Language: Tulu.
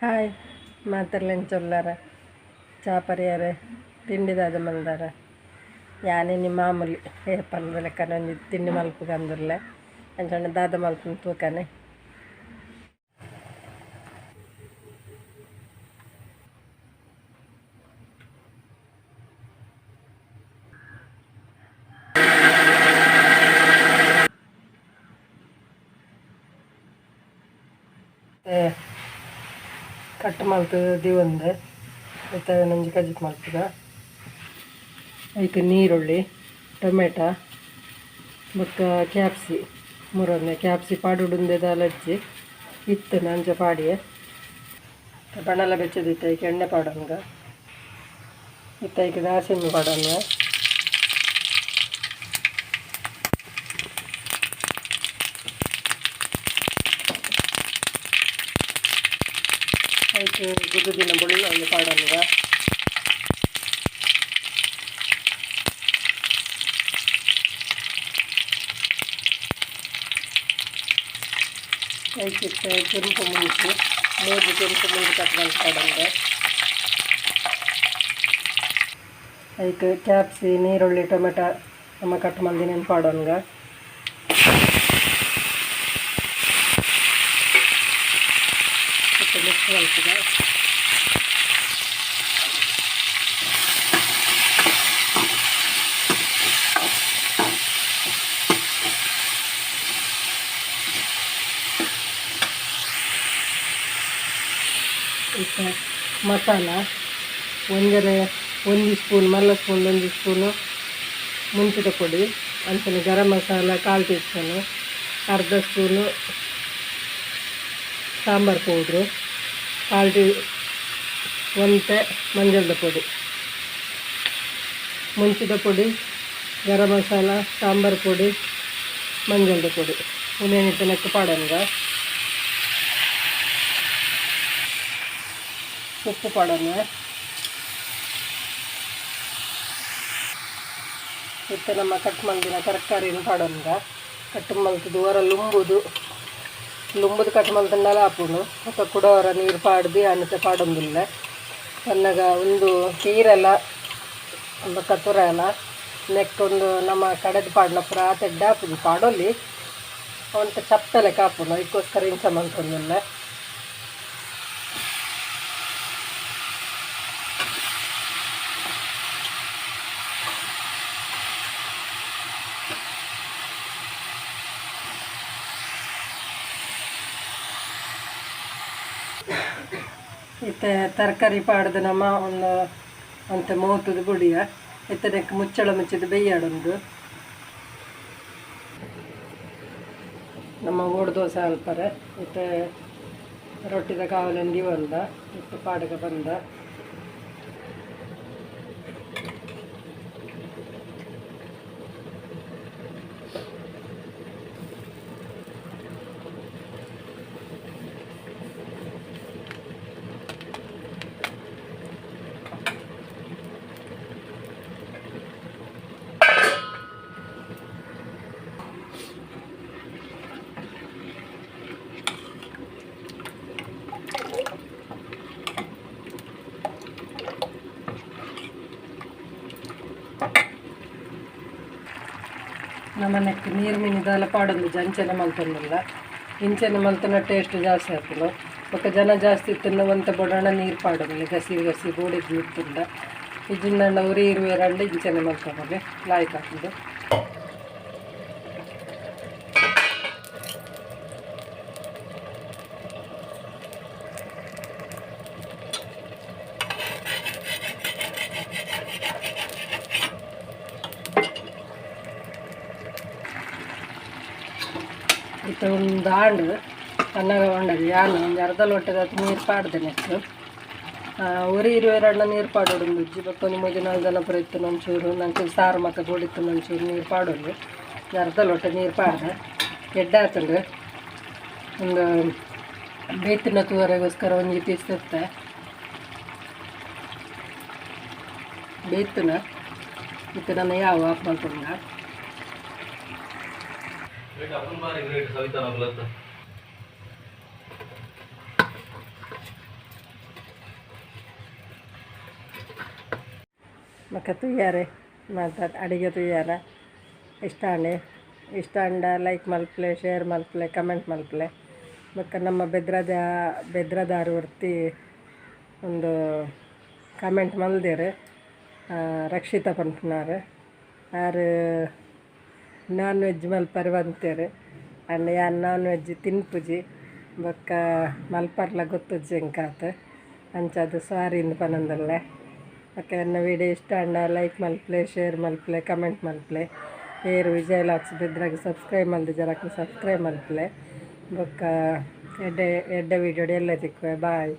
ಹಾಯ್ ಮಾತರ್ಲೆನ್ ಚೊಲ್ಲಾರ ಚಾಪರಿಯಾರ ತಿಂಡಿದಾದ ಮಲ್ದಾರ ಯಾನೆ ನಿಮ್ಮ ಮಾಮೂಲಿ ಪಲ್ದ ಲೆಕ್ಕನೆ ಒಂಜಿ ತಿಂಡಿ ಮಲ್ಪುಗಂದುಲ್ಲೆ ಅಂಚನೆ ದಾದ ಮಲ್ಪುನ ತೂಕನೆ. ಕಟ್ ಮಲ್ತು ದಿವಂದೆ ಐತ ಒಂಜಿ ಕಜಿಪ್ ಮಲ್ಪುಗ. ಐಕ್ ನೀರುಳ್ಳಿ, ಟೊಮೆಟೊ ಬೊಕ್ಕ ಕ್ಯಾಪ್ಸಿ ಮುರೊಂದೆ ಕ್ಯಾಪ್ಸಿ ಪಾಡುಡುಂದೆ ದಾಲಜ್ಜಿ ಇತ್ತು ನಂಜ ಪಾಡಿಯೆ ಬಣಲ ಬೆಚ್ಚದಿತ್ತು. ಐಕ್ ಎಣ್ಣೆ ಪಾಡೊನ್ಗ. ಇತ್ತ ಐಕ್ ದಾಸಿಮಿ ಪಾಡೊನ್ಗ. ಐಕ್ ಗುದ್ದುದಿನ ಬೊಳ್ಳುಳ್ಳಿ ಪಾಡೊನ್ಗ. ಐಕ್ ಇತ್ತೆ ಕೆಂಪು ಮುಂಚಿ, ಮೂಜಿ ಕೆಂಪು ಮುಂಚಿ ಕಟ್ ಮಲ್ತ್ ಪಾಡೊನ್ಗ. ಐಕ್ ಕ್ಯಾಪ್ಸಿ, ನೀರುಳ್ಳಿ, ಟೊಮೆಟೊ ನಮ ಕಟ್ ಮಲ್ದಿನೆನ್ ಪಾಡೊನ್ಗ. ಇತ್ತೆ ಮಿಕ್ಸ್ ಮಲ್ಪುಗ. ಇತ್ತೆ ಮಸಾಲ ಒಂಜರೆ ಒಂಜಿ ಸ್ಪೂನ್, ಮಲ್ಲ ಸ್ಪೂನ್ ಒಂಜಿ ಸ್ಪೂನು ಮುಂಚಿದ ಪೊಡಿ, ಅಂಚನೆ ಗರಂ ಮಸಾಲ ಕಾಲು ಟೀ ಸ್ಪೂನು, ಅರ್ಧ ಸ್ಪೂನು ಸಾಂಬಾರು ಪೌಡ್ರು, ಕಾಲು ಟೀ ಒಂತೆ ಮಂಜಲ್ದ ಪೊಡಿ. ಮುಂಚಿದ ಪೊಡಿ, ಗರಂ ಮಸಾಲ, ಸಾಂಬಾರು ಪೊಡಿ, ಮಂಜಲ್ದ ಪೊಡಿ ಉಂದೆನ್ ಇತ್ತೆ ನೆಕ್ಕ್ ಪಾಡೊನ್ಗ. ಉಪ್ಪು ಪಾಡೊನ್ಗ. ಇತ್ತೆ ನಮ್ಮ ಕಟ್ ಮಲ್ದಿನ ತರಕಾರಿನ್ ಪಾಡೊನ್ಗ. ಕಟ್ ಮಲ್ತುದು ಒರ ಲುಂಬುದು ಲುಂಬುದು ಕಟ್ ಮಲ್ತುಂಡಲ ಆಪುಂಡು. ಬೊಕ ಕುಡ ಒರ ನೀರು ಪಾಡ್ದು ಯಾನಿತ್ತೆ ಪಾಡೊಂದುಲ್ಲೆ. ಪನ್ನಗ ಉಂದು ಕೀರೆಲ ಬೊಕ ತುರೆಲ ನೆಕ್ಕ್ ಉಂದು ನಮ ಕಡೆದ್ ಪಾಡ್ನ ಪೂರ ಆತ್ ಎಡ್ಡೆ ಆಪುಜಿ. ಪಾಡೊಲಿ, ಒಂತೆ ಚಪ್ಪೆ ಲೆಕ್ಕ ಆಪುಂಡು. ಐಕೋಸ್ಕರ ಇಂಚ ಮಲ್ತೊಂದುಲ್ಲೆ. ಇತ್ತೆ ತರಕಾರಿ ಪಾಡ್ದು ನಮ ಒಂದು ಒಂತೆ ಮೋತುದು ಬುಡಿಯ. ಇತ್ತೆ ನೆಕ್ಕ್ ಮುಚ್ಚಳ ಮುಚ್ಚಿದ್ ಬೆಯ್ಯಡೊಂದು. ನಮ್ಮ ಓಡ್ ದೋಸೆ ಅಲ್ಪರೆ ಇತ್ತೆ ರೊಟ್ಟಿದ ಕಾವಲೆನ್ ದೀವೊಂದ ಇತ್ತೆ ಪಾಡ್ಗ ಬಂದ. ನಮನೆಕ್ ನೀರು ಮಿನಿ ದಾಲ ಪಾಡೊಂದುಜ್ಜಿ, ಅಂಚನೆ ಮಲ್ತೊಂದುಲ್ಲ. ಇಂಚನೆ ಮಲ್ತುಂಡ ಟೇಸ್ಟ್ ಜಾಸ್ತಿ ಆಪುಂಡು. ಬೊಕ ಜನ ಜಾಸ್ತಿ ಇತ್ತುಂಡ ಒಂತೆ ಬೊಡಾಂಡ ನೀರು ಪಾಡೊಲಿ, ಗಸಿ ಗಸಿ ಬೋಡಿದ್ ಇತ್ತುಂಡ. ಇಜ್ಜಿಂಡ ಒರಿ ಇರುವೆರಂಡ ಇಂಚನೆ ಮಲ್ತೊನೊಲಿ, ಲಾಯ್ಕ್ ಆಪುಂಡು. ಇತ್ತೆ ಒಂದು ಆಂಡ್ ಪನ್ನಗ ಪಂಡಲ್ ಯಾನ್ ಒಂಜಿ ಅರ್ಧ ಲೋಟದಾತ್ ನೀರು ಪಾಡ್ದೆ ನೆಕ್ಕ್. ಒರಿ ಇರುವೆರಂಡ ನೀರು ಪಾಡೊಡು ಉಜ್ಜಿ. ಬೊಕ ಒಂಜಿ ಮೂಜಿ ನಾಲ್ ಜನ ಪೂರ ಇತ್ತುಂಡ ಒಂಚೂರು ನಂಕ್ ಸಾರು ಮಾತ ಬೋಡಿತ್ತುಂಡ ಒಂಚೂರು ನೀರು ಪಾಡೊಲಿ. ಅರ್ಧ ಲೋಟ ನೀರು ಪಾಡ್ದೆ, ಎಡ್ಡೆ ಆತುಂಡು. ಒಂದು ಬೇತಿನ ತೂವರೆಗೋಸ್ಕರ ಒಂಜಿ ಪೀಸ್ ದೆತ್ತೆ. ಬೇತುನ ಇತ್ತೆ ನನ ಯಾವ ಆಫ್ ಮಲ್ಪೊಂಡ. ಬಾರಿ ಗ್ರೇಟ್ ಸವಿತಾ. ಬೊಕ ತೂಯರೆ ಮಾತ ಅಡಿಗೆ ತೂಯರೆ ಇಷ್ಟ ಆಂಡ್ ಇಷ್ಟ ಆಂಡ ಲೈಕ್ ಮನ್ಪುಲೆ ಶೇರ್ ಮನ್ಪುಲೆ ಕಮೆಂಟ್ ಮನ್ಪುಲೆ ಬೊಕ ನಮ್ಮ ಬೆದ್ರದ ಬೆದ್ರದಾರ್ ಒರ್ತಿ ಉಂದು ಕಮೆಂಟ್ ಮಲ್ದೆರ್ ರಕ್ಷಿತ ಪನ್ಪುನಾರ್ ಆರ್ ನಾನ್ ವೆಜ್ ಮಲ್ಪರೆ ಪಂತೆರ್ ಆಂಡ ಯಾನ್ ನಾನ್ ವೆಜ್ ತಿನ್ಪುಜಿ ಬೊಕ ಮಲ್ಪರ್ಲ ಗೊತ್ತುಜ್ಜಿ ಎಂಕಾತ್ ಅಂಚಾದ್ ಸಾರಿಂದ್ ಪನೊಂದುಲ್ಲೆ. ಬೊಕ ಎನ್ನ ವೀಡಿಯೋ ಇಷ್ಟ ಆಂಡ ಲೈಕ್ ಮನ್ಪುಲೆ ಶೇರ್ ಮನ್ಪುಲೆ ಕಮೆಂಟ್ ಮನ್ಪುಲೆ ಏರ್ ವಿಜಯ್ ವ್ಲಾಗ್ಸ್ ಬೆದ್ರಗ್ ಸಬ್ಸ್ಕ್ರೈಬ್ ಮಲ್ದಿಜರ ಅಕುಲು ಸಬ್ಸ್ಕ್ರೈಬ್ ಮನ್ಪುಲೆ ಬೊಕ ಎಡ್ಡೆ ಎಡ್ಡೆ ವೀಡಿಯೋಡ್ ಎಲ್ಲೆ ತಿಕ್ಕುವೆ ಬಾಯ್.